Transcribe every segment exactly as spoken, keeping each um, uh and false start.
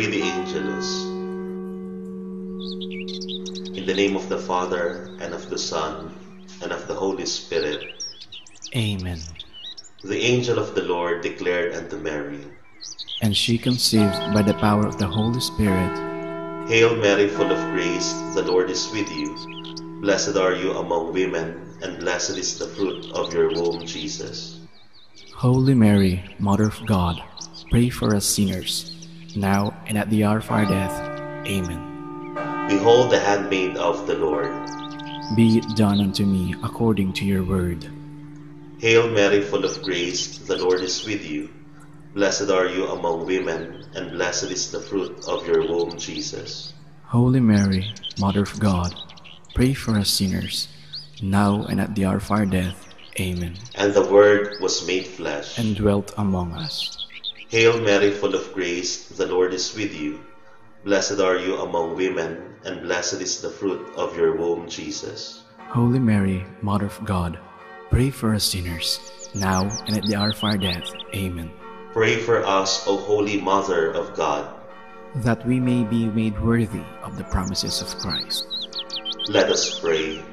With the Angelus. In the name of the Father, and of the Son, and of the Holy Spirit. Amen. The angel of the Lord declared unto Mary. And she conceived by the power of the Holy Spirit. Hail Mary, full of grace, the Lord is with you. Blessed are you among women, and blessed is the fruit of your womb, Jesus. Holy Mary, Mother of God, pray for us sinners, now and at the hour of our death. Amen. Behold the handmaid of the Lord. Be it done unto me according to your word. Hail Mary, full of grace, the Lord is with you. Blessed are you among women, and blessed is the fruit of your womb, Jesus. Holy Mary, Mother of God, pray for us sinners, now and at the hour of our death. Amen. And the Word was made flesh. And dwelt among us. Hail Mary, full of grace, the Lord is with you. Blessed are you among women, and blessed is the fruit of your womb, Jesus. Holy Mary, Mother of God, pray for us sinners, now and at the hour of our death. Amen. Pray for us, O Holy Mother of God. That we may be made worthy of the promises of Christ. Let us pray.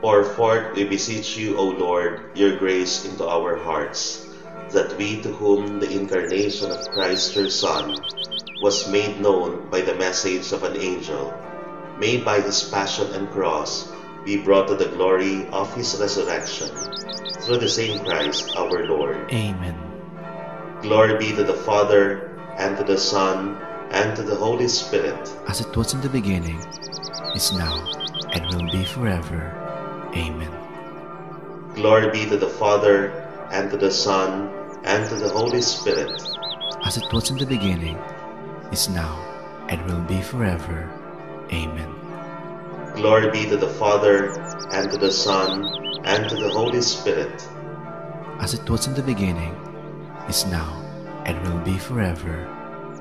Pour forth, we beseech you, O Lord, your grace into our hearts, that we, to whom the incarnation of Christ your Son was made known by the message of an angel, may by his passion and cross be brought to the glory of his resurrection, through the same Christ our Lord. Amen. Glory be to the Father, and to the Son, and to the Holy Spirit. As it was in the beginning, is now, and will be forever. Amen. Glory be to the Father, and to the Son, and to the Holy Spirit. As it was in the beginning, is now, and will be forever. Amen. Glory be to the Father, and to the Son, and to the Holy Spirit. As it was in the beginning, is now, and will be forever.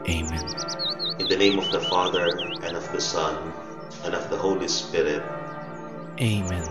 Amen. In the name of the Father, and of the Son, and of the Holy Spirit. Amen.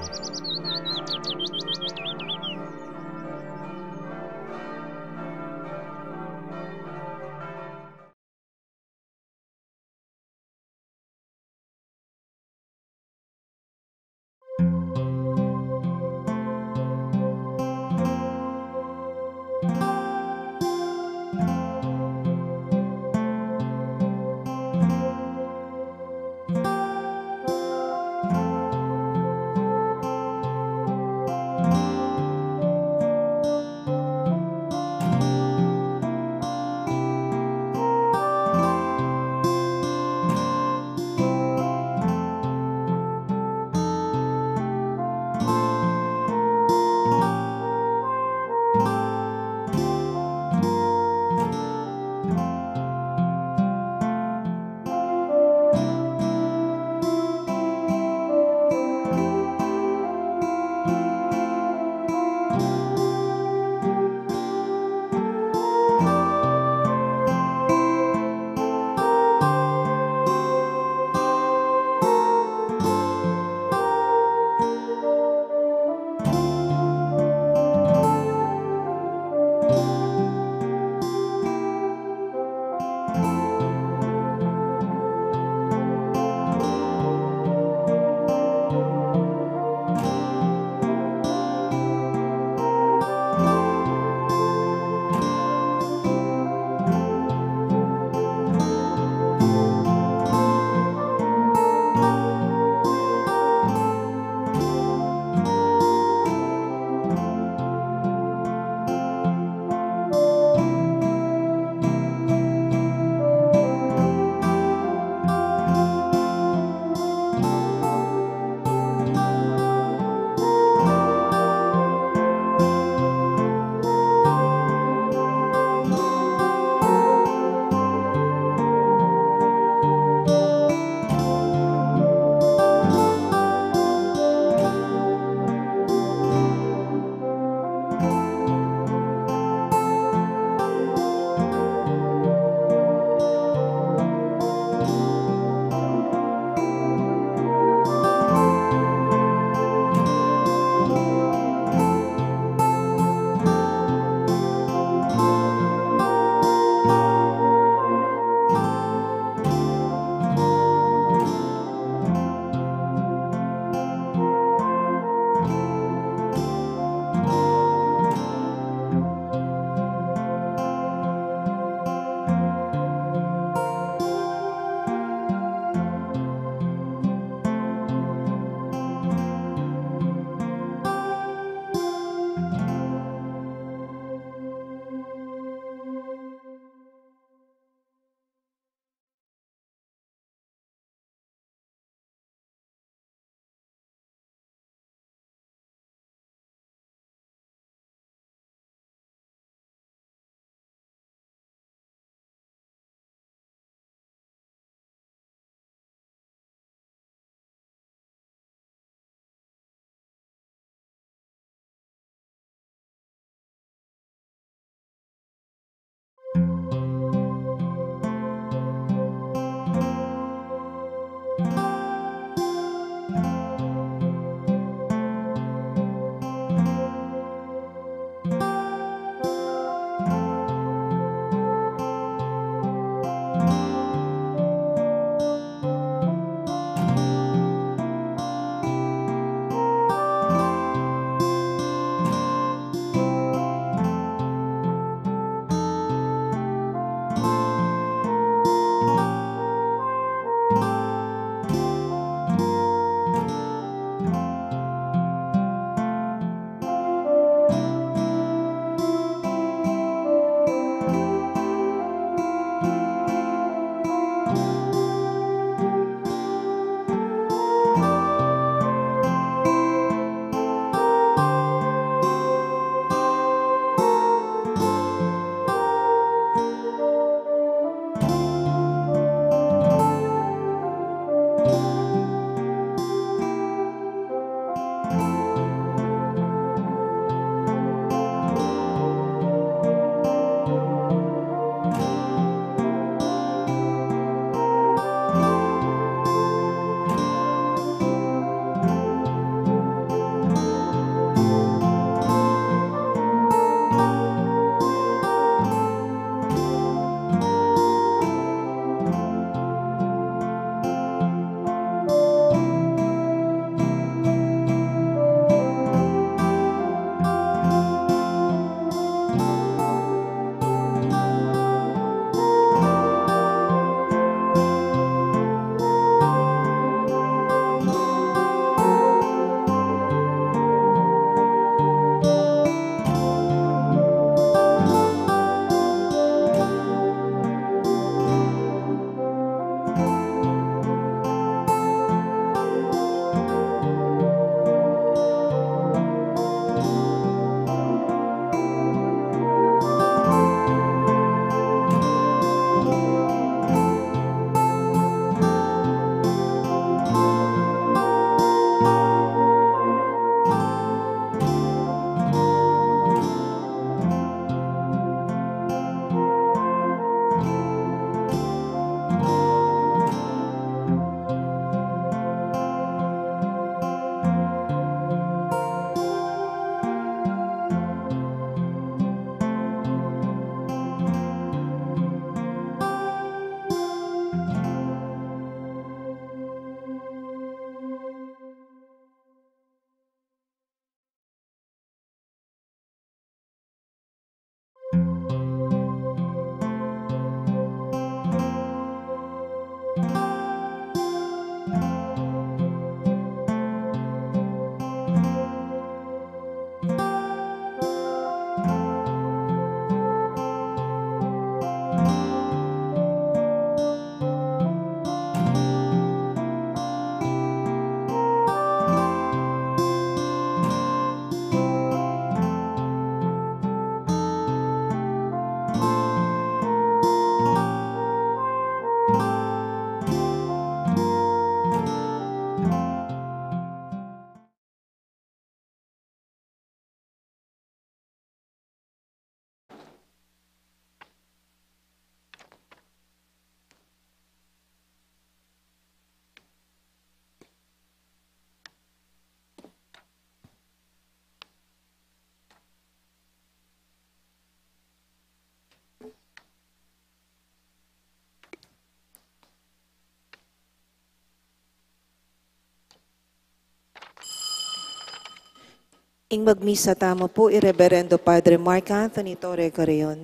Ing magmisa tamu pu i Reberendo Padre Mark Anthony Torre Carreon.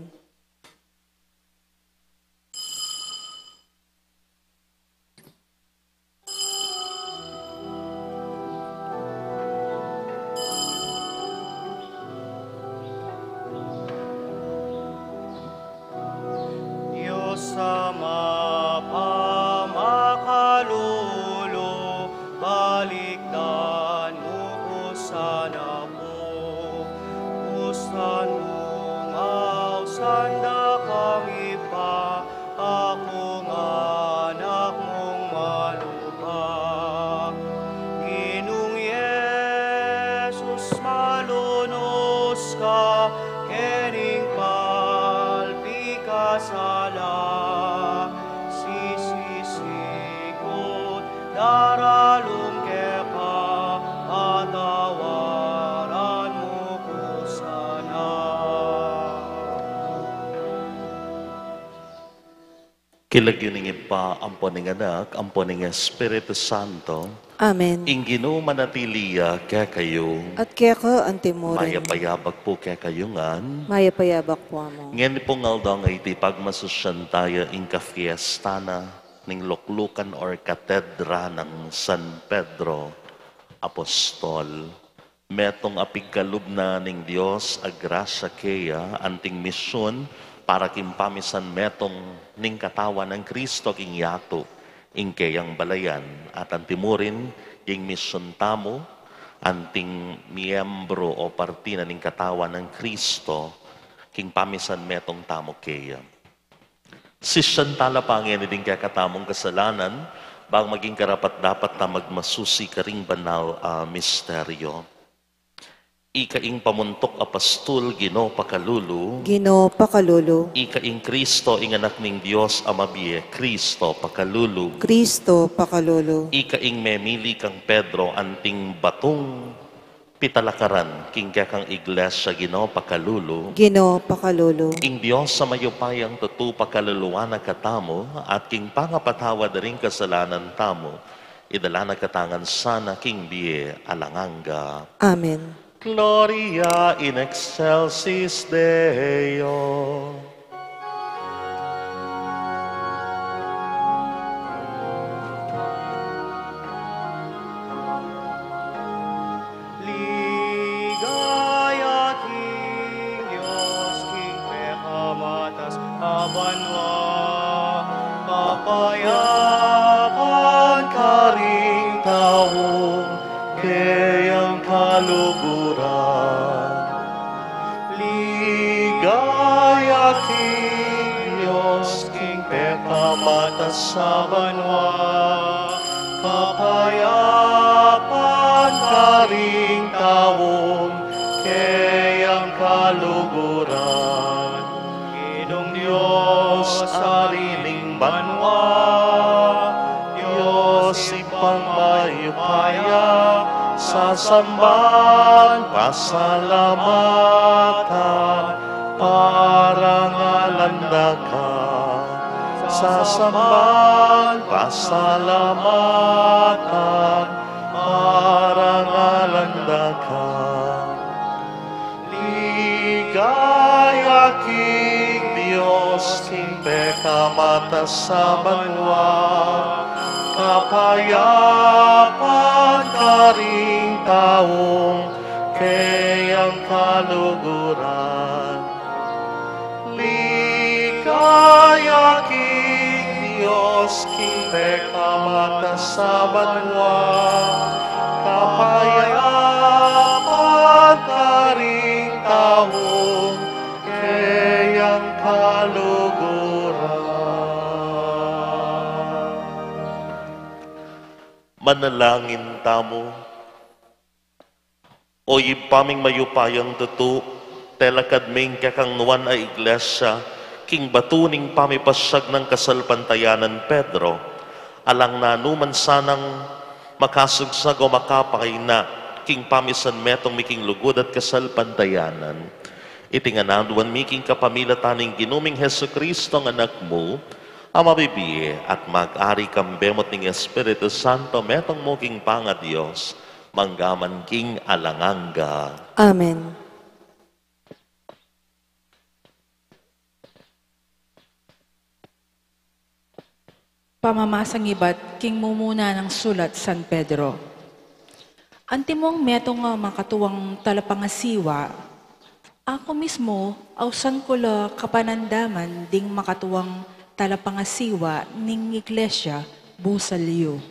Dios Ama, pamakalulu, balikdan mu ku sana pu, ku sana mu ngausan da kang Ibpa, aku ngan anak mung malu- pa. Ginung Jesus, malunus ka kening palpi ka sala, sisisikut daralung keka, patawaran mu ku sana. King lagyu ning Ibpa, ampo ning Anak, ampo ning Espiritu Santo. Amen. Ing Ginu manatili ya kekayu. At keka antimurin. Mayap a abak pu kekayu ngan. Mayap a abak pu mu. Ngeni pung aldo a iti pagmasusyan taya ing kafiesta na ning luklukan or katedra nang San Pedro Apostol. Metung a pigkalub na ning Dios a grasya keya anting misyun para king pamisan metung ning katawan nang Kristo king yatu, ing keyang balayan, at antimurin ing misyun tamu anting miyembru o parti na ning katawan nang Kristo king pamisan metung tamu keya. Sisian tala pa ngeni ding kekatamung kasalanan, bang maging karapat-dapat ta magmasusi karing banal a misteryo. Ika ing pamuntuk a pastul, Ginu pakalulu. Ginu pakalulu. Ika ing Kristo, ing Anak ning Dios a mabie, Kristo pakalulu. Kristo pakalulu. Ika ing memili kang Pedro anting batung pitalakaran king kekang iglesia, Ginu pakalulu. Ginu pakalulu. Ing Dios a mayupayang tutu pakaluluan na katamu, at king pangapatawad da ring kasalanan tamu, idala na katamu ngan sana king bie alang angga. Amen. Gloria in excelsis Deo. Ligaya king Dios king pekamatas a banua, kapayapan karing taung keyang kaluguran. Ligaya king Dios king pekamatas a banua, kapayapan karing taung keyang kaluguran. Ginung Dios, Ari ning banua, Dios Ibpang mayupaya, sasamban, pasalamatan, parangalan da ka. Sasamban, pasalamatan, parangalan da ka. Ligaya king Dios king pekamatas a banua, kapayapan karing taung keyang kaluguran. Ligaya king Dios king pekamatas a banua, kapayapan karing taung keyang kaluguran. Manalangin tamu. O Ibpa ming mayupayang tutu, telakad me ing kekang nuan a iglesia king batu ning pamipasyag nang kasalpantayanan Pedro, alang nanu man sanang makasugsag o makapaina king pamisan metung mi king lugud at kasalpantayanan. Iti ngan aduan mi king kapamilatan ning Ginu ming Jesucristo a Anak mu, a mabibie at mag-ari kambe mu't ning Espiritu Santo, metung mu king pangaDios, mangga man king alang angga. Amen. Pamamasang ibat king mumuna nang sulat San Pedro. Antimong metung a makatuang talapangasiwa, aku mismu ausan ku la kapanandaman ding makatuang talapangasiwa ning Iglesia busal yu.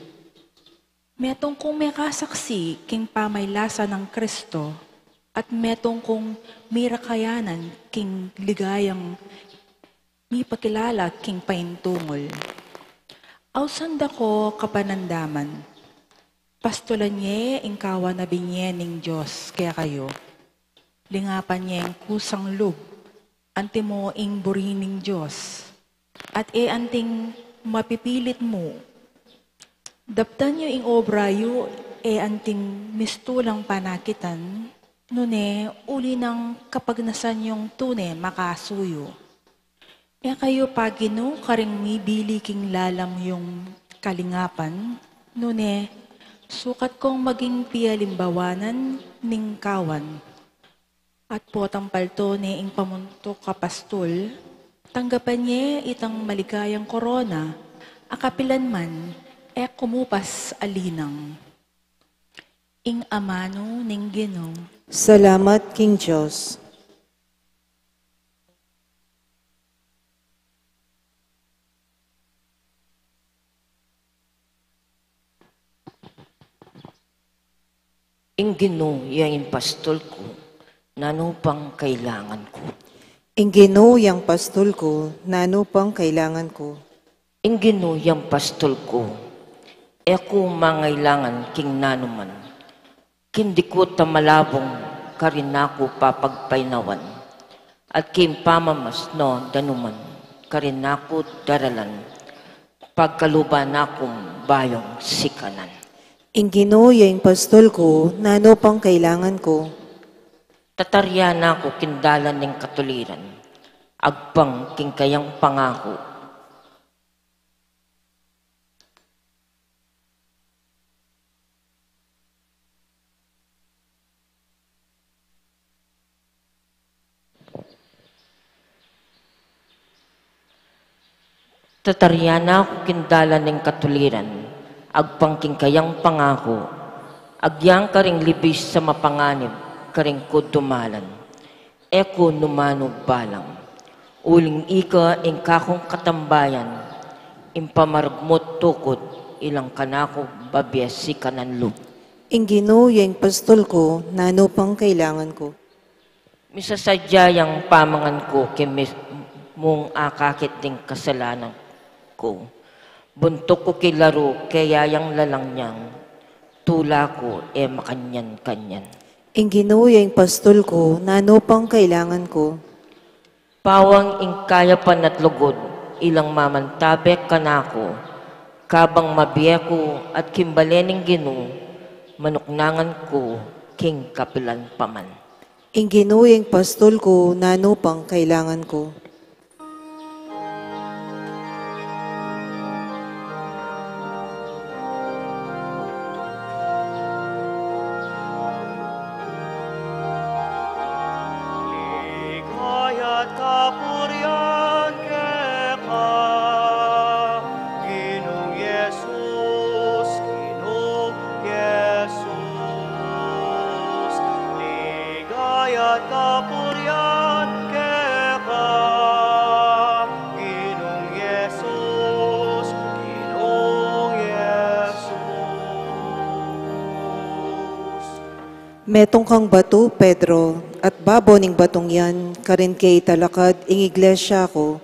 Metung kung mekasaksi king pamaylasa nang Kristo, at metung kung mirakayanan king ligayang mipakilala king paintungul. Ausan da ko kapanandaman, pastulan ye ing kawan a binie ning Dios kekayu. Lingapan ye ing kusang lub, antimo ing buri ning Dios, at e anting mapipilit mu. Daptan yu ing obra yu, e anting mistulang panakitan, nune uli nang kapagnasan yung tune makasuyu. E kayu paginu karing mibili king lalam yung kalingapan, nune sukat kong maging pialimbawanan ning kawan. At potang palto ne ing pamuntuk a pastul, tanggapan ye itang maligayang korona, a kapilan man e kumupas a linang. Ing amanu ning Ginu. Salamat king Dios. Ing Ginu ya ing pastul ku, nanu pang kailangan ku? Ing Ginu yang pastul ku, nanu pang kailangan ku? Ing Ginu yang pastul ku, e ku mangailangan king nanuman. King dikut a malabung karin aku papagpainawan, at king pamamas no danuman karin aku daralan, pagkaluban akung bayung sikanan. Ing Ginu ya ing pastul ku, nanu pang kailangan ku? Tatarian aku king dalan ning katuliran, agpang king kayang pangaku. Tatarian aku king dalan ning katuliran, agpang king kayang pangaku, agyang karing libis a mapanganib karing ku dumalan. E ku numanu balang, uling ika ing kakung katambayan, ing pamaragmut tukud, ilang kanaku babie sikanan lub. Ing Ginu ya ing pastul ku, nanu pang kailangan ku? Misasadya yang pamangan ku king mismung akakit ding kasalanan ku. Buntuk ku king laru, keya yang lalang nyang tula ku e makanyan-kanyan. Ing Ginu ya ing pastul ku, nanu pang kailangan ku? Pawang ing kayapan at lugud, ilang mamantabe kanaku, kabang mabie ku at king bale ning Ginu, manuknangan ku king kapilan pa man. Ing Ginu ya ing pastul ku, nanu pang kailangan ku? Ligaya't kapurian keka, Ginung Jesus, Ginung Jesus. Ligaya't kapurian keka, Ginung Jesus, Ginung Jesus. Metung kang batu, Pedro, at babo ning batung yan, karin ke italakad ing iglesia ku,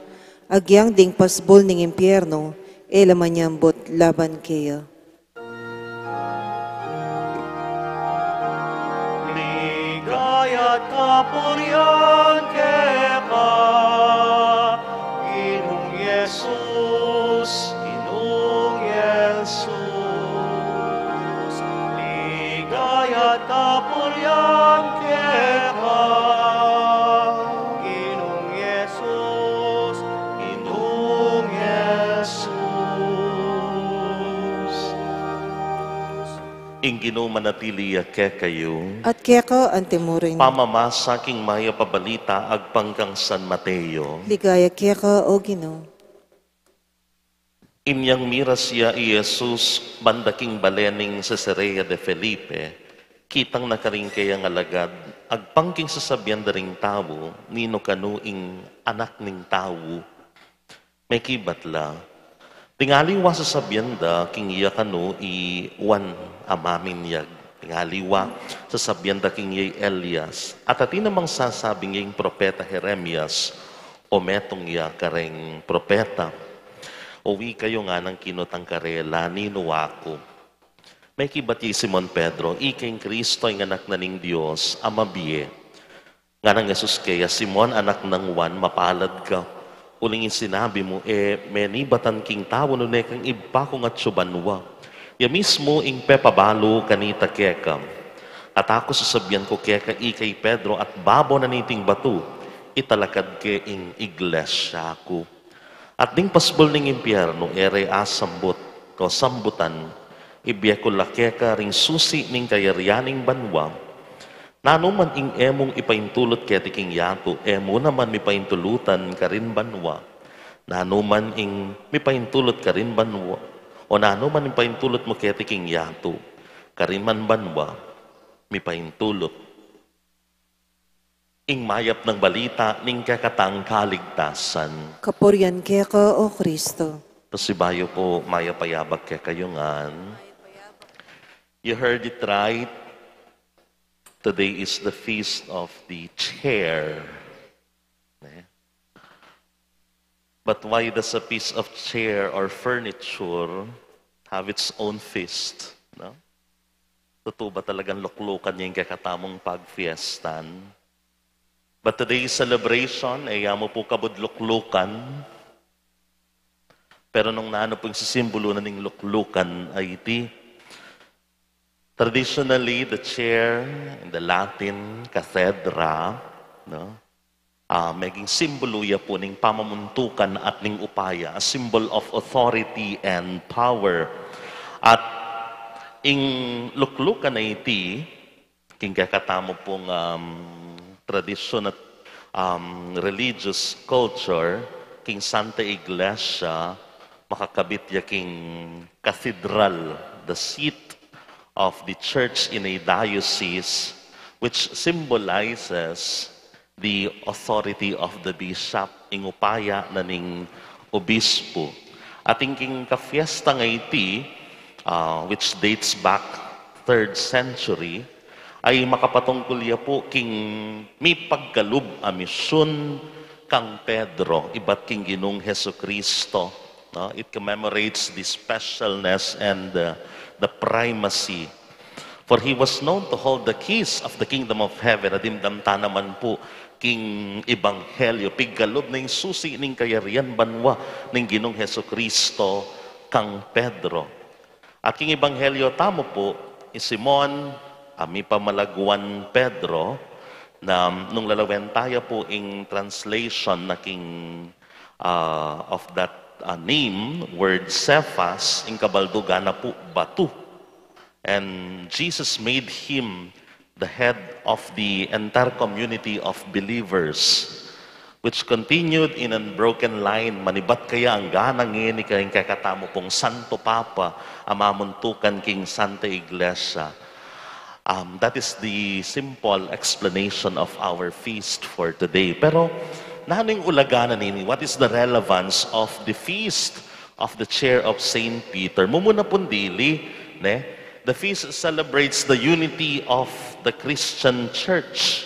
agyang ding pasbul ning impiernu, e la manyambut laban keya. Ligaya't kapurian keka, Ginung Jesus, Ginung Jesus. Ligaya't kapurian keka, Ginung Jesus, Ginung Jesus. Ing Ginu manatili ya kekayu. At keka antimurin. Pamamasa king mayap a balita agpang kang San Mateo. Ligaya keka, O Ginu. Inyang miras ya i Jesus banda king bale ning Cesarea de Felipe, kitang na karing kayang alagad, agpang king sasabian da ring tau, ninu kanu ing Anak ning Tau. Mekibat la. Ding aliwa sasabian da king iya kanu i Juan a maminyag. Ding aliwa sasabian da king iya i Elias. At atin namang sasabing iya ing propeta Jeremias, o metung ya kareng propeta. Uwi kayu, nganang kinutang karela, ninu aku. Mekibat ya i Simon Pedro, ika ing Kristo, ing Anak na ning Dios a mabie. Nganang Jesus keya, Simon, anak nang Juan, mapalad ka. Uling ing sinabi mu, e menibatan king tau, nune kang Ibpa kung atsu banua. Ya mismu ing pepabalu kanita keka. At aku sasabian ku keka, ika i Pedro, at babo na niting batu, italakad ke ing iglesia ku. At ding pasbul ning impiernu, e re asambut, o sambutan, ibie ku la keka ring susi ning kayarian ning banua. Nanu man ing e mung ipaintulut keti king yatu, e mu naman mipaintulutan karin banua. Nanu man ing mipaintulut karin banua, o nanu man ing paintulut mu keti king yatu, karin man banua mipaintulut. Ing mayap nang balita ning kekatang kaligtasan. Kapurian keka, O Kristo. Pasibayu pu, mayap a yabak kekayu ngan. You heard it right. Today is the feast of the chair. Ne? But why does a piece of chair or furniture have its own feast? No? Tutu ba talagang luklukan ya ing kekatamung pagfiestan? But today's celebration, e ya mu pu kabud luklukan. Pero nung nanu pu ing sisimbulu na ning luklukan a iti, traditionally, the chair, in the Latin, cathedra, no? Ah, meging simbulu ya pu ning pamamuntukan at ning upaya, a symbol of authority and power. At ing luklukan a iti, king kekatamu pung, um, tradisyon at, um, religious culture, king Santa Iglesia, makakabit ya king cathedral, the seat of the church in a diocese, which symbolizes the authority of the bishop, ing upaya na ning obispo. At ing king kafiesta nga iti, ah, which dates back third century, ay makapatungkul ya pu king mipagkalub a misyun kang Pedro ibat king Ginung Jesucristo. No? It commemorates the specialness and, uh, the primacy. For he was known to hold the keys of the kingdom of heaven. Dimdam ta naman pu king Ebanghelyo, pigkalub na ing susi ning kayarian banua ning Ginung Jesucristo kang Pedro. At king Ebanghelyo tamu pu, i Simon, a mipamalaguan Pedro, na nung lalawen taya pu ing translation na king, ah, of that, ah, name, word Cephas, ing kabaldugan na pu batu. And Jesus made him the head of the entire community of believers, which continued in unbroken line, manibat kaya anggang ngeni king kekatamu pung Santo Papa a mamuntukan king Santa Iglesia. Um, that is the simple explanation of our feast for today. Pero, nanu ing ulaga na nini? What is the relevance of the feast of the chair of Saint Peter? Mumuna pun dili, ne? The feast celebrates the unity of the Christian church.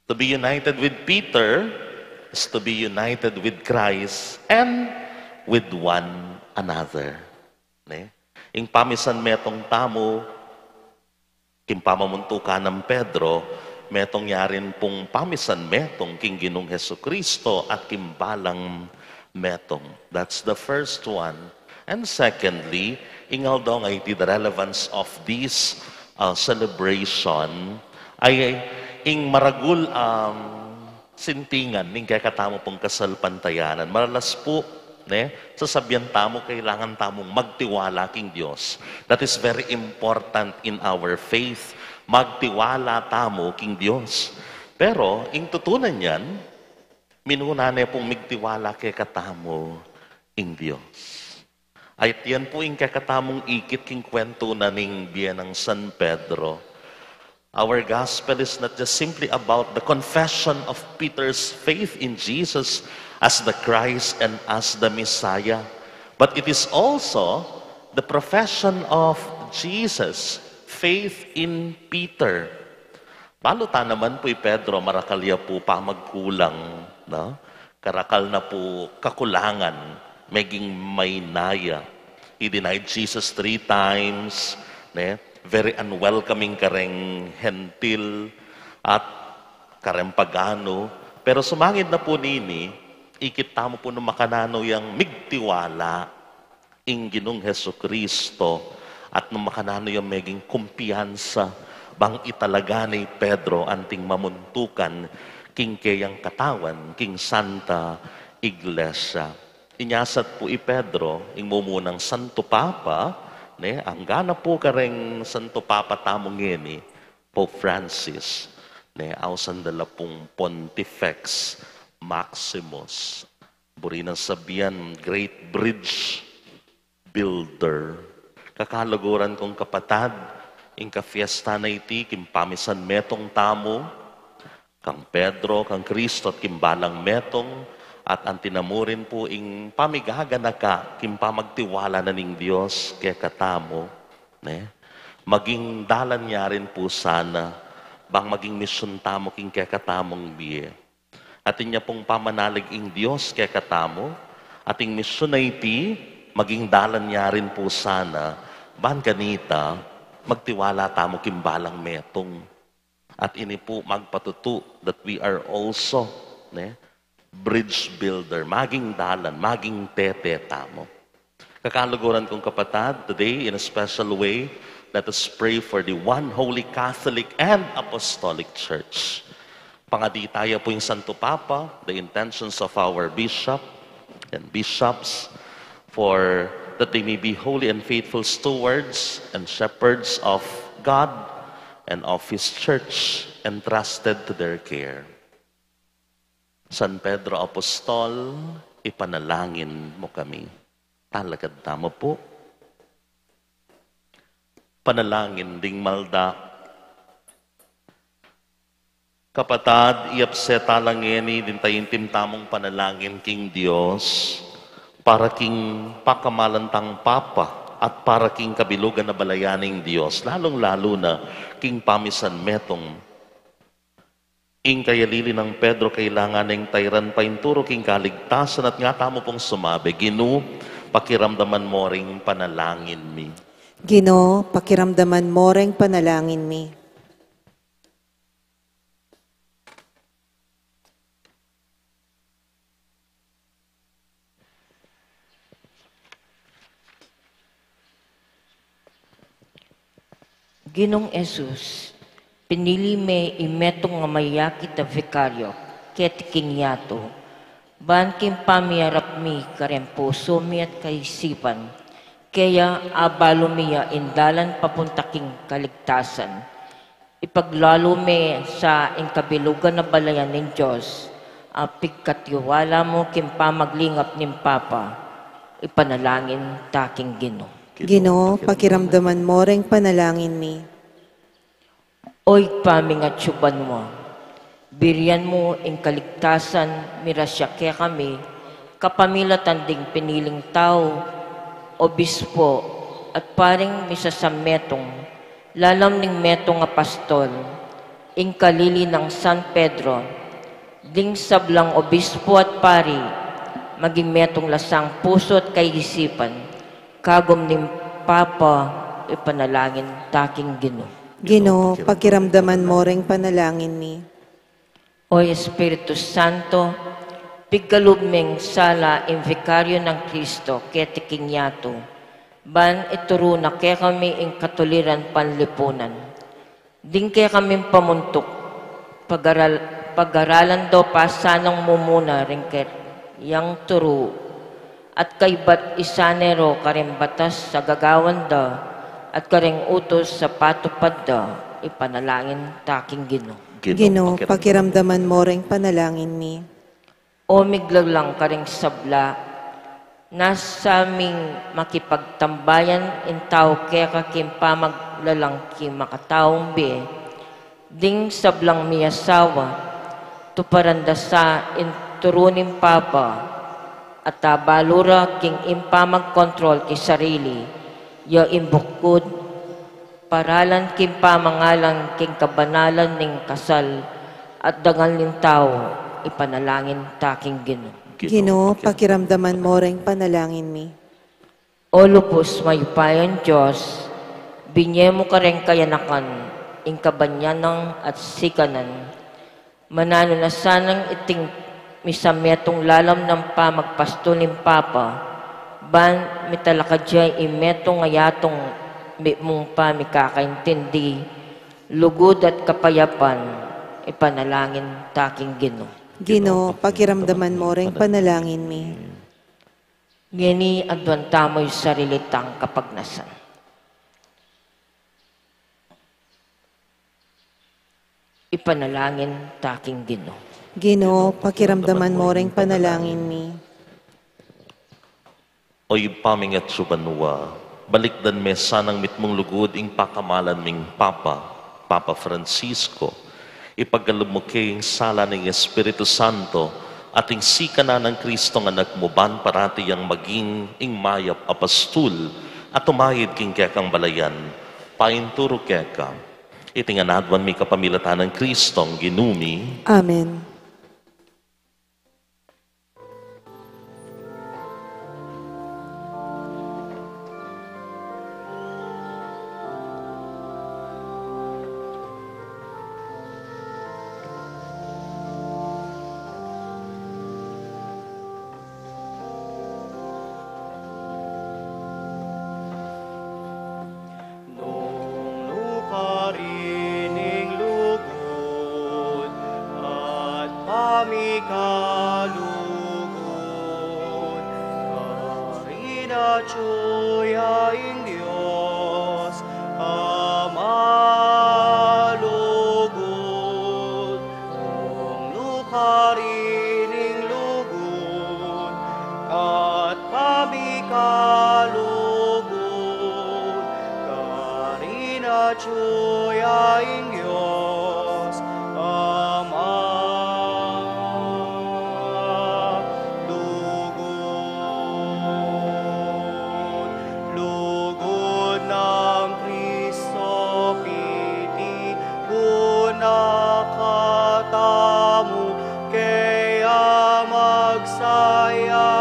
To be united with Peter is to be united with Christ and with one another. Ne? Ing pamisan metung tamu, king pamamuntukan nang Pedro, metung ya rin pung pamisan metung king Ginung Jesucristo at king balang metung. That's the first one. And secondly, ing aldo nga iti, the relevance of this, uh, celebration ay ing maragul, um, sintingan ning kekatamu pung kasalpantayanan. Maralas pu, Ne? Sasabian tamu, kailangan tamung magtiwala king Dios. That is very important in our faith. Magtiwala tamu king Dios. Pero, ing tutunan yan, minuna ne pung migtiwala kekatamu ing Dios. At yan pu ing kekatamung ikit king kwentu na ning bie nang San Pedro. Our gospel is not just simply about the confession of Peter's faith in Jesus as the Christ and as the Messiah, but it is also the profession of Jesus' faith in Peter. Balu ta naman pu i Pedro, marakal ya pu pamagkulang, no? Karakal na pu kakulangan, meging maynaya. He denied Jesus three times, ne? Very unwelcoming kareng Hentil at kareng pagano. Pero sumangid na pu nini, ikit tamu pu nung makananu yang migtiwala ing Ginung Jesucristo, at nung makananu yang meging kumpiyansa bang italaga ne i Pedro anting mamuntukan king keyang katawan, king Santa Iglesia. Inyasat pu i Pedro, ing mumunang Santo Papa, ne, anggana pu kareng Santo Papa tamu ngeni, Pope Francis, ne, ausan da la pung Pontifex Maximus. Buri nang sabian, great bridge builder. Kakaluguran kung kapatad, ing kafiesta na iti, king pamisan metung tamu, kang Pedro, kang Cristo, at king balang metung, at anti na mu rin pu ing pamigaganaka, king pamagtiwala na ning Dios kekatamu, ne? Maging dalan ya rin pu sana, bang maging misyun tamu king kekatamung bie. Atin ya pung pamanalig ing Dios kekatamu, ating misyun a iti, maging dalan ya rin pu sana, ban kanita, magtiwala tamu king balang metung. At ini pu magpatutu that we are also, ne, bridge builder, maging dalan, maging tete tamu. Kakaluguran kung kapatad, today, in a special way, let us pray for the one holy Catholic and Apostolic Church. Pangadi taya pu ing Santo Papa, the intentions of our bishop and bishops, for that they may be holy and faithful stewards and shepherds of God and of His Church entrusted to their care. San Pedro Apostol, ipanalangin mu kami. Talakad tamu pu. Panalangin ding malda. Kapatad, iapse tala ngeni ding taimtim tamung panalangin king Dios, para king pakamalan tang Papa at para king kabilugan a balayan ning Dios, lalung-lalu na king pamisan metung. Ing kayalili nang Pedro kailangan neng tairan painturu king kaligtasan at nga tamu pung sumabi, Ginu, pakiramdaman mo ring panalangin mi. Ginu, pakiramdaman mo ring panalangin mi. Ginung Jesus, pinili me i metung a mayakit a vikaryo keti king yatu, ban king pamiarap mi kareng pusu mi at kaisipan, keya abalu mi ya ing dalan papunta king kaligtasan. Ipaglalu me sa ing kabilugan a balayan ning Dios, a pigkatiwala mu king pamaglingap ning Papa, ipanalangin ta king Ginu. Ginu, pakiramdaman mo ring panalangin mi. O Ibpa ming atsu banua, birian mu ing kaligtasan mirasya kekami, kapamilatan ding piniling tau, obispo, at paring misasametung, lalam ning metung a pastol, ing kalili nang San Pedro, ding sablang obispo at pari, maging metung la sang pusu at kaisipan, kagum ning Papa, ipanalangin ta king Ginu. Ginu, pakiramdaman mo ring panalangin mi. O Espiritu Santo, pigkalub meng sala ing vikaryo nang Kristo keti king yatu, ban ituru na kekami ing katuliran panlipunan. Ding kekaming pamuntuk, pagaral-, pagaralan do pa sanang mumuna ring keyang turu, At kaybat isane ro kareng batas a gagawan da, at kareng utus a patupad da, ipanalangin ta king Ginu. Ginu, pakiramdaman mo reng panalangin mi. O miglalang kareng sabla, nasa ming makipagtambayan ing tau keka king pamaglalang king makataung bie, ding sablang miyasawa, tuparan da sa ing turu ning Papa, at abalu ra king ing pamagkontrol king sarili, ya ing bukud, paralan king pamangalang king kabanalan ning kasal, at dangal ning tau, ipanalangin ta king Ginu. Ginu, pakiramdaman mo reng panalangin mi. O lubus mayupayang Dios, binie mu kareng kayanakan ing kabanyanan at sikanan. Mananu na sanang iting misametung lalam nang pamagpastul ning Papa, ban mitalakad ya ing metung a yatung mitmung pamikakaintindi, lugud at kapayapan, ipanalangin ta king Ginu. Ginu, pakiramdaman mo reng panalangin mi. Ngeni aduan tamu ing sarili tang kapagnasan. Ipanalangin ta king Ginu. Ginu, pakiramdaman mo reng panalangin mi. O Ibpa ming atsu banua, balikdan me sanang mitmung lugud ing pakamalan ming Papa, Papa Francisco. Ipagkalub mu ke ing sala ning Espiritu Santo, at ing sikanan nang Kristong Anak mu ban parati yang maging ing mayap a pastul, at tumayid king kekang balayan, painturu keka. Iti ngan aduan mi kapamilatan nang Kristong Ginu mi. Amen. Nung nukari ning lugud at pamikalugud, karin atyu ya ing Dios a malugud. Nung nukari ning lugud at pamikalugud, karin atyu ya ing Dios a malugud. Lugud nang Kristo piti buna katamu, kaya magsaya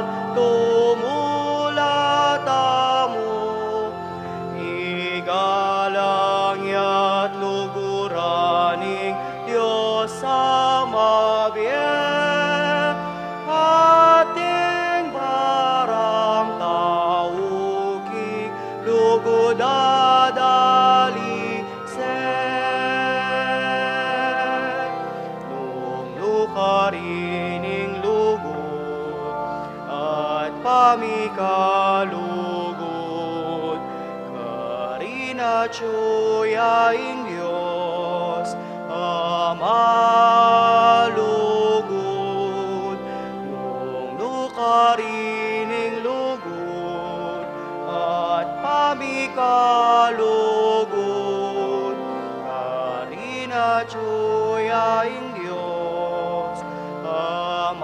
at tumula tamu. Igalang ya't luguran ing Dios a mabie, at ing barang tau king lugud a dalise. Nung nukari ning lugud at pamikalugud, karin atyu ya ing Dios a malugud. Nung nukari ning lugud at pamikalugud, karin atyu ya ing Dios a malugud.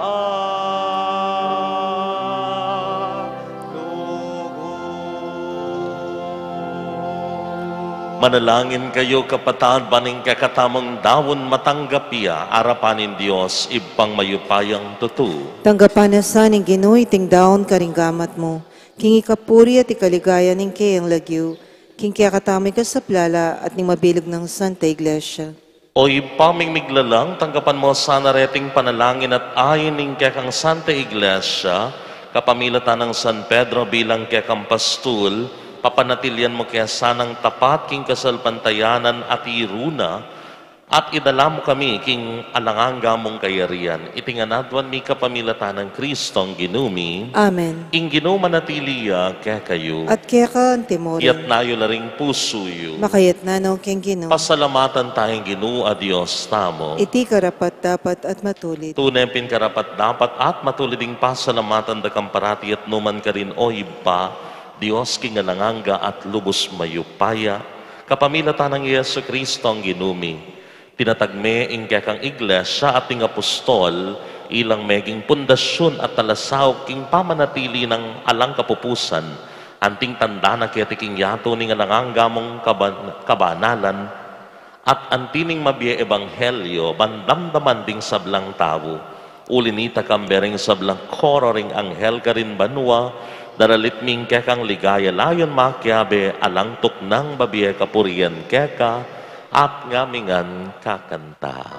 Manalangin kayu, kapatad, ban ing kekatamung daun matanggap ya arapan ning Dios Ibpang mayupayang tutu. Tanggapan na sa ning Ginu iting daun karing gamat mu, king ikapuri at ikaligaya ning keyang lagyu, king kekatamung ikasaplala at ning mabilug nang Santa Iglesia. O Ibpa ming miglalang, tanggapan mu sana reting panalangin at ain ning kekang Santa Iglesia, kapamilatan nang San Pedro bilang kekang pastul, papanatilian mu ke sanang tapat king kasalpantayanan at iru na, At idala mu kami king alang angga mung kayarian, iti ngan aduan mi kapamilatan nang Kristong Ginu mi. Amen. Ing Ginu manatili ya kekayu. At keka antimurin. Iyatas yu la ring pusu yu. Makaiyatas no king Ginu. Pasalamatan taya ing Ginu a Dios tamu. Iti karapat-dapat at matulid. Tune pin karapat-dapat at matulid ing pasalamatan da kang parati at nu man karin, O Ibpa, Dios king alang angga at lubus mayupaya, kapamilatan nang Jesucristo a Ginu mi. Tinatag me ing kekang Iglesia at ing apostol, ilang meging pundasyun at talasaup king pamanatili nang alang kapupusan, anting tanda na keti king yatu ning alang angga mung kaban-, kabanalan, at anti ning mabie ebanghelyo ban damdaman ding sablang tau. Uli na nita, kambe ring sablang koro ring anghel karin banua, daralit mi ing kekang ligaya layun makiabe alang tuknang babie kapurian keka, at ngami ngan kakanta.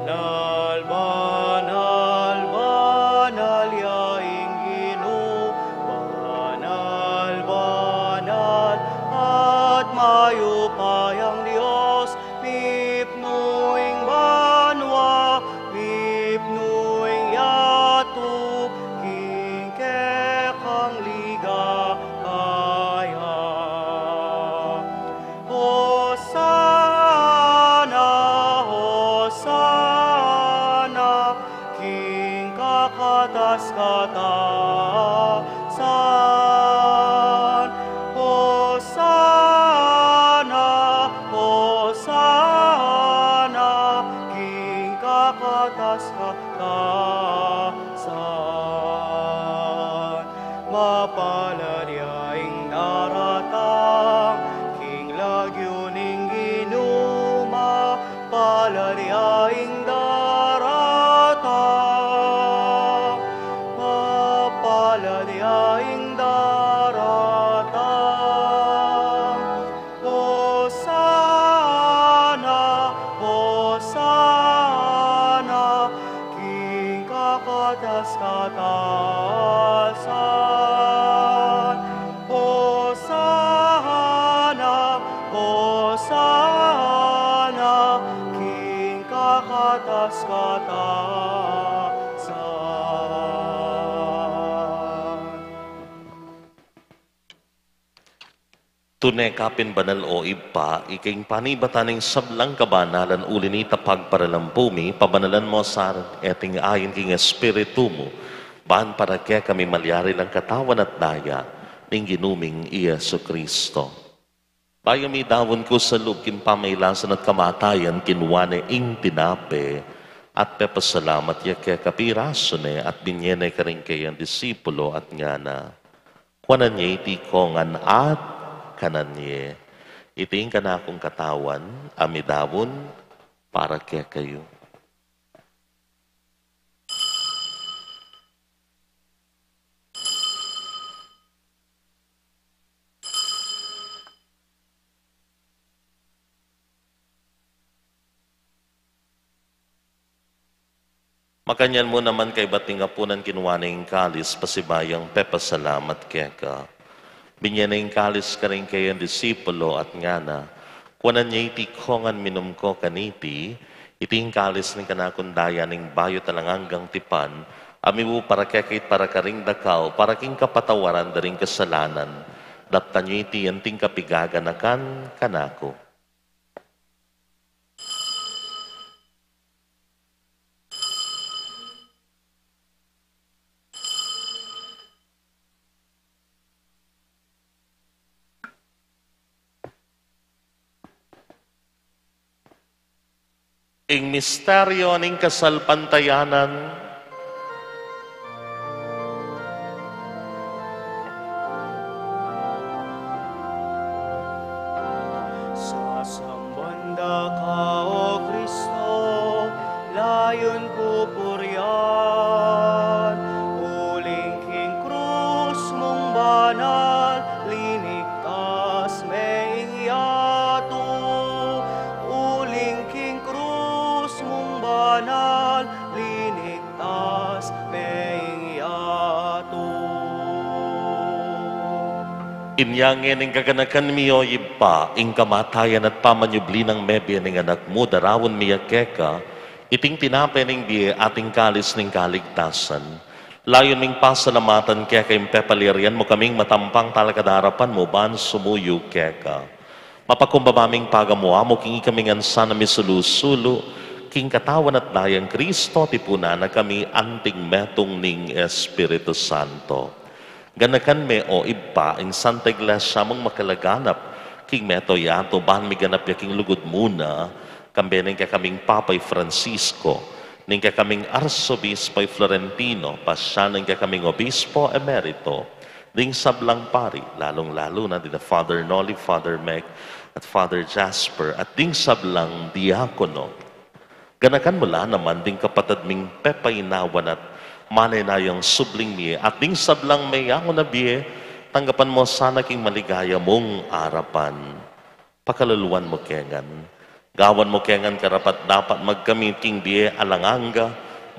Banal, banal, banal ya ing Ginu, banal, banal, at mayupayang Dios, mipnu ing banua, mipnu ing yatu, king kekang ligaya. Hosana, Hosana, king kakatas-katasan. Hosana, Hosana, king kakatas-katasan. Mapalad ya ing daratang king lagyu ning Ginu, mapalad ya ing daratang, mapalad ya ing daratang. Hosana, Hosana, king kakatas-katasan. Hosana, Hosana, king kakatas-katasan. Tune ka pin banal, O Ibpa, ika ing panibatan ning sablang kabanalan, uli na nita pagparalampu mi, pabanalan mu sa reting ain king Espiritu mu, ban para kekami malyari lang katawan at daya ning Ginu ming i Jesucristo. Bayu midaun ku sa lub king pamailasan at kamatayan, kinua ne ing tinape, at pepasalamat ya keka, pirasu ne, at binye ne karing kayang disipulo, at ngana: Kuanan ye iti kongan at kanan ye. Iti ing kanakung katawan a midaun para kekayu. Makanyan mu naman kaybat ning apunan, kinua ne ing kalis, pasibayu yang pepasalamat keka, binye ne ing kalis karing kayang disipulo at ngana: Kuanan ye iti kongan, minum ko kaniti, iti ing kalis ning kanakung daya ning bayu't alang anggang tipan, a mibu para kekayu at para karing dakal, para king kapatawaran da ring kasalanan. Daptan ye iti anting kapigaganakan kanaku. Ing misteryo ning kasalpantayanan. Sasamban da ka, O Kristo, layun pupurian, uling king krus mung banal, linigtas me ing yatu, uling king krus mung banal, linigtas Inya ngeni ing kaganakan mi, o Ibpa, ing kamatayan at pamanyubli nang mebie ning Anak mu, daraun mi ya keka iting tinape ning bie at ing kalis ning kaligtasan. Layun ming pasalamatan keka ing pepalyarian mu kaming matampang talakad king arapan mu ban sumuyu keka. Mapakumbaba ming pagamu-amu king ikami ngan sana misulu-sulu king katawan at dayang Kristo, tipunan na kami anting metung ning Espiritu Santo. Ganakan me, o Ibpa, ing Santa Iglesia mung makalaganap king mabilug a yatu, ban miganap ya king lugud mu na, kambe ning kekaming Papa i Francisco, ning kekaming Arsobispo i Florentino, pasian ning kekaming Obispo Emerito, ding sablang pari, lalung-lalu na dina Father Noli, Father Meg, at Father Jasper, at ding sablang diakono. Ganakan mu la naman ding kapatad ming pepainawan at manenayang subling mie, at ding sablang meyangu na bie, tanggapan mu sana king maligaya mung arapan. Pakaluluan mu ke ngan. Gawan mu ke ngan karapat-dapat magkamit king bie alang angga,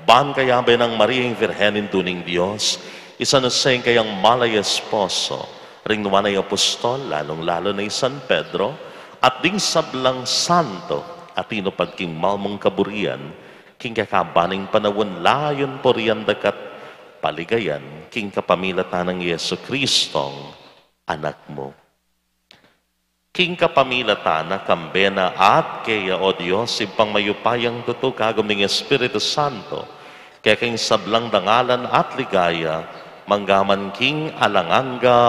ban kayabe nang Maria ing Virgen Indu ning Dios, i San Jose ing kayang malay esposo, ring nuan a apostol, lalung-lalu na i San Pedro, at ding sablang santo a tinupad king malmung kaburian, king kekaban ning panaun, layun purian daka't paligayan, king kapamilatan nang Jesucristong Anak mu. King kapamilatan na, kambe na at keya, o Dios, Ibpang mayupayang tutu, kagum ning Espiritu Santo, keka ing sablang dangalan at ligaya, mangga man king alang angga.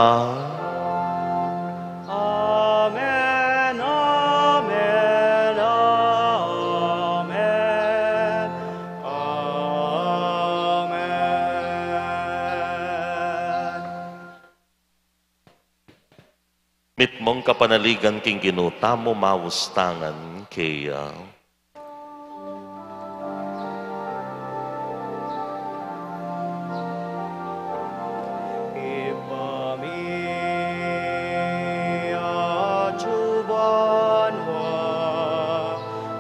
Amen, amen, amen, amen. Mitmung kapanaligan king Ginu tamu, maus tangan keya. Ibpa mi, atsu ka banua,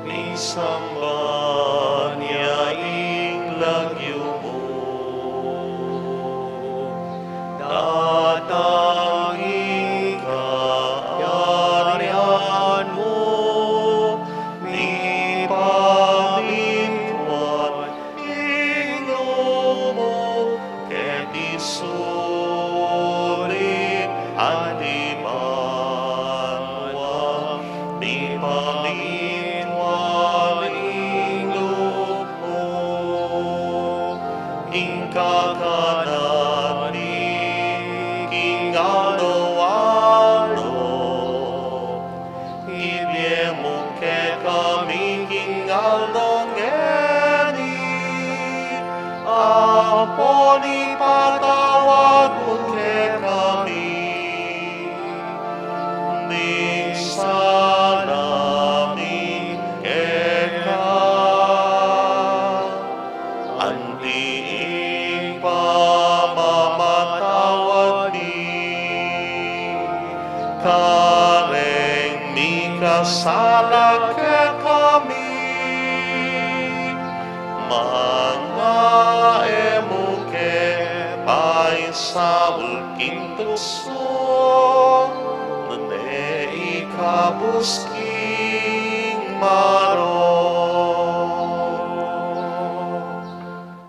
misamban ya ing lagyu mu. Datang ing kayarian mu, mipamintuan ing lub mu, keti sulip anti banua, mipamintuan ing lub mu. Ing kakanan mi king aldo-aldo, ibie mu kekami king aldo ngeni, ampon ipatawad mu kekami ding sala mi keka, anti ing pamamatawad mi kareng mikasala kekami. Manga e mu ke paisaul king tuksu, nune ikabus king marok.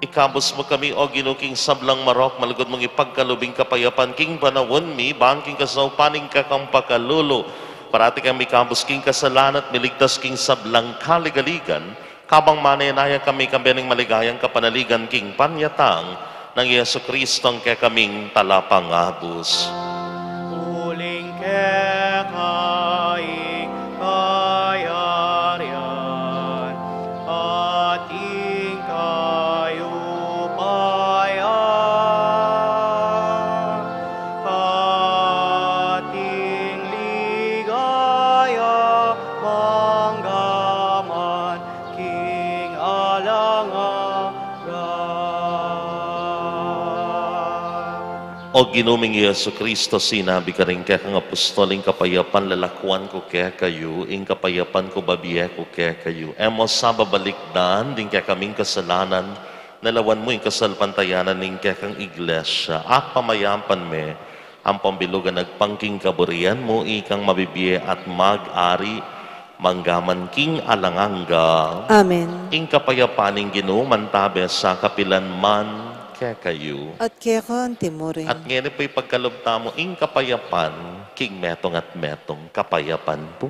Ikabus mu kami, O Ginu, king sablang marok, malugud mung ipagkalub ing kapayapan king panaun mi, ban king kasaupan ning kekang pakalulu, parati kang mikabus king kasalan at miligtas king sablang kaligaligan, kabang manenaya kami kambe ning maligayang kapanaligan king panyatang nang Jesucristong kekaming Talapangabus. Uling keka ing kayarian, at ing kayupayan, at ing ligaya, mangga man king alang angga. O Ginu ming Jesucristo, sinabi karing kekang apostol, ing kapayapan lalakuan ku kekayu, ing kapayapan ku bibie ku kekayu. E mu sa babalikdan ding kekaming kasalanan, lawan mu ing kasalpantayanan ning kekang Iglesia, at pamayapan me Ampon bilugan agpang king kaburian mu, ikang mabibie at mag-ari mangga man king alang angga. Amen. Ing kapayapan ning Ginu mantabe sa kapilan man kekayu. At keka antimurin. At ngeni pu ipagkalub tamu ing kapayapan king metung at metung. Kapayapan pu.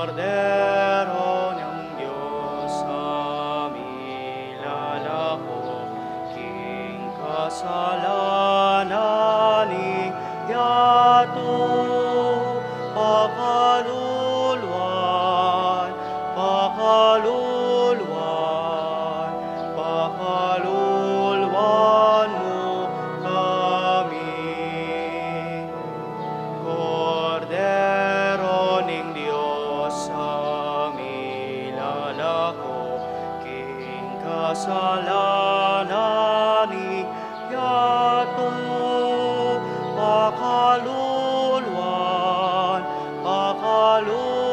Kordero ning Dios, a milalako king kasalanan ning yatu, pakaluluan, pakaluluan, pakaluluan mu kami. Kordero ning Dios, a milalako king kasalanan ning yatu, pakaluluan, pakaluluan,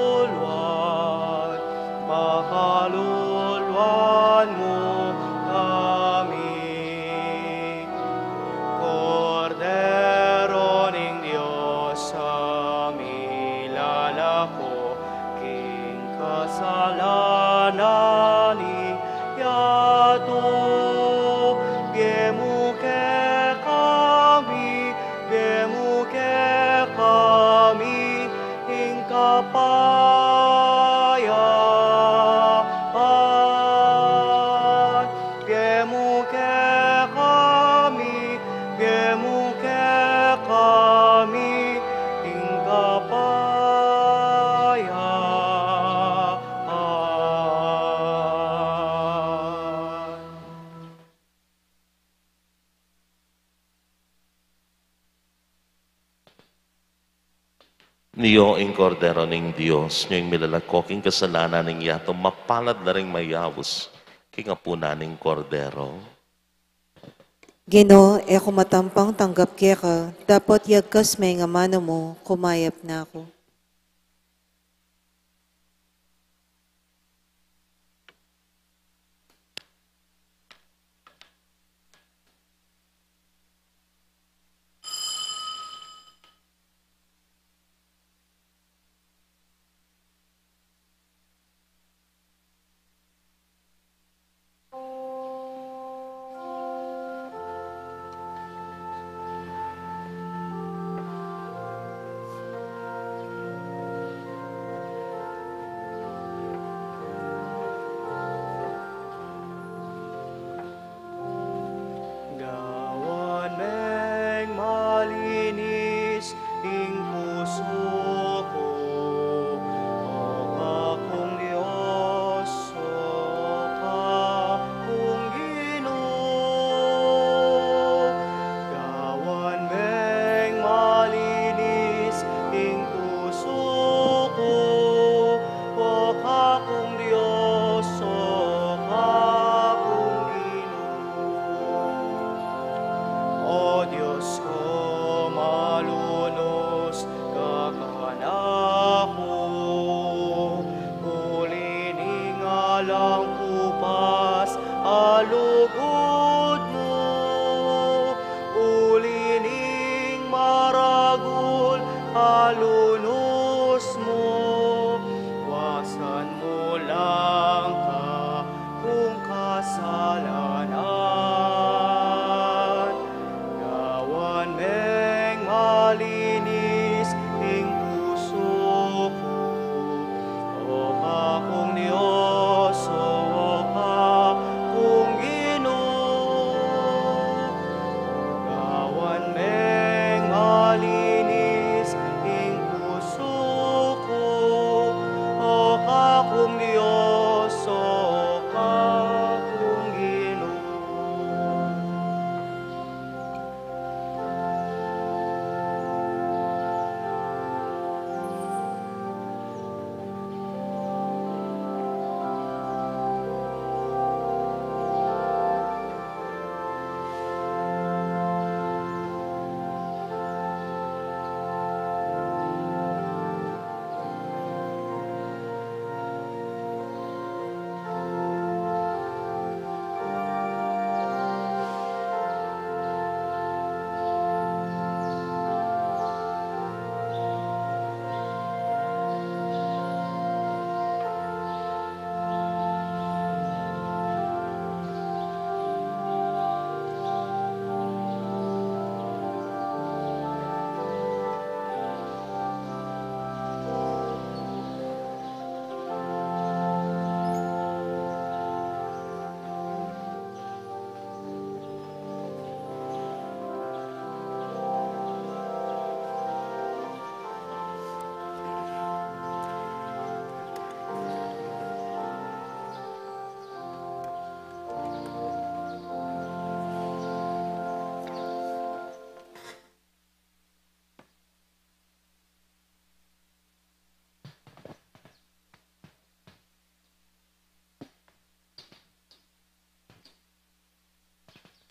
pakaluluan mu kami. Kordero ning Dios, a milalako king kasalanan ning yatu, bie mu kekami, bie mu kekami ing kapayapan. Bie mu kekami, bie mu kekami ing kapayapan. Nyo ing Kordero ning Dios, nyo ing milalako king kasalanan ning yatu, mapalad la ring mayaus king apunan ning Kordero. Ginu, e ku matampang tanggap keka, dapot yagkas me ing amanu mu, kumayap na ku.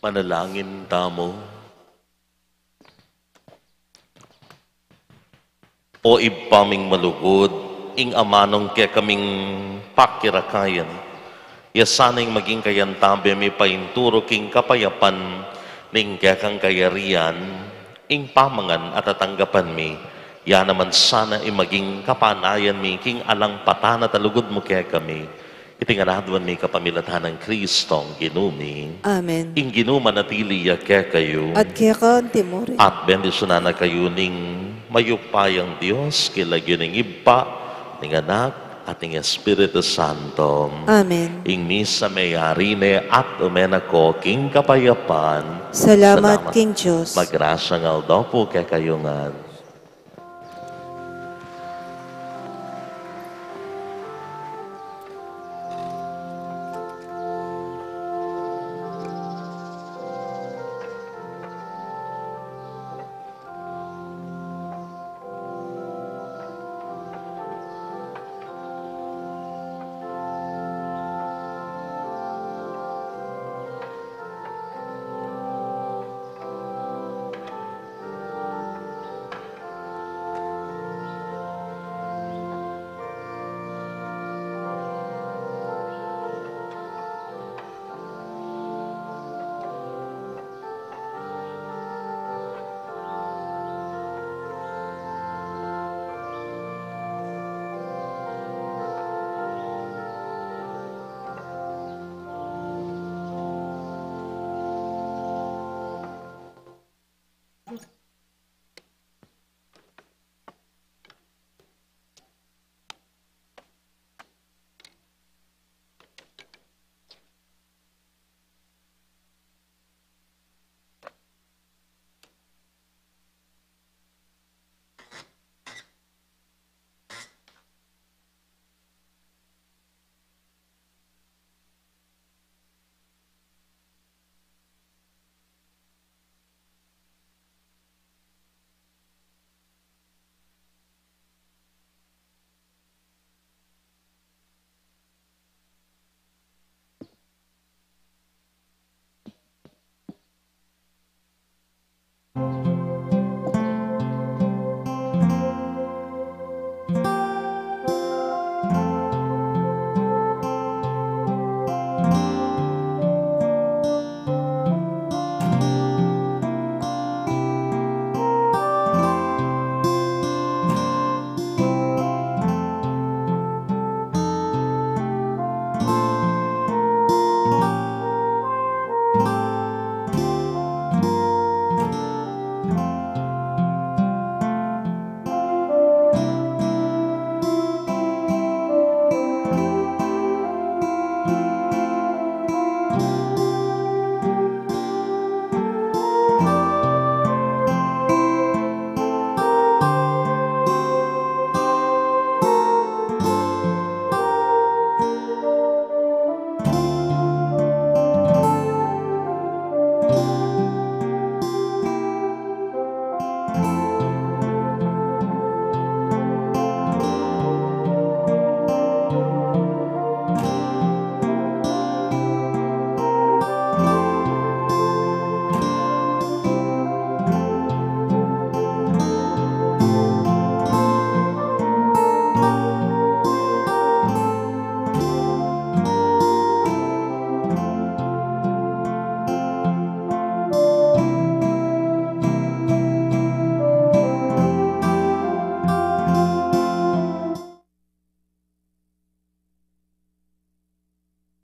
Manalangin tamu. O Ibpa ming malugud, ing amanung kekaming pakirakayan, ya sana ing maging kayantabe mi painturu king kapayapan ning kekang kayarian, ing pamangan a tatanggapan mi, ya naman sana ing maging kapanayan mi king alang patana talugud mu kekami. Iti ngan aduan mi kapamilatan nang Kristong Ginu mi. Amen. Ing Ginu manatili ya kekayu. At keka antimurin. At bendisyunan na kayu ning mayupayang Dios, king lagyu ning Ibpa, ning Anak, at ning Espiritu Santo. Amen. Ing misa meyari ne at ume na ko king kapayapan. Salamat king Dios. Magrasyang aldo pu kekayu ngan.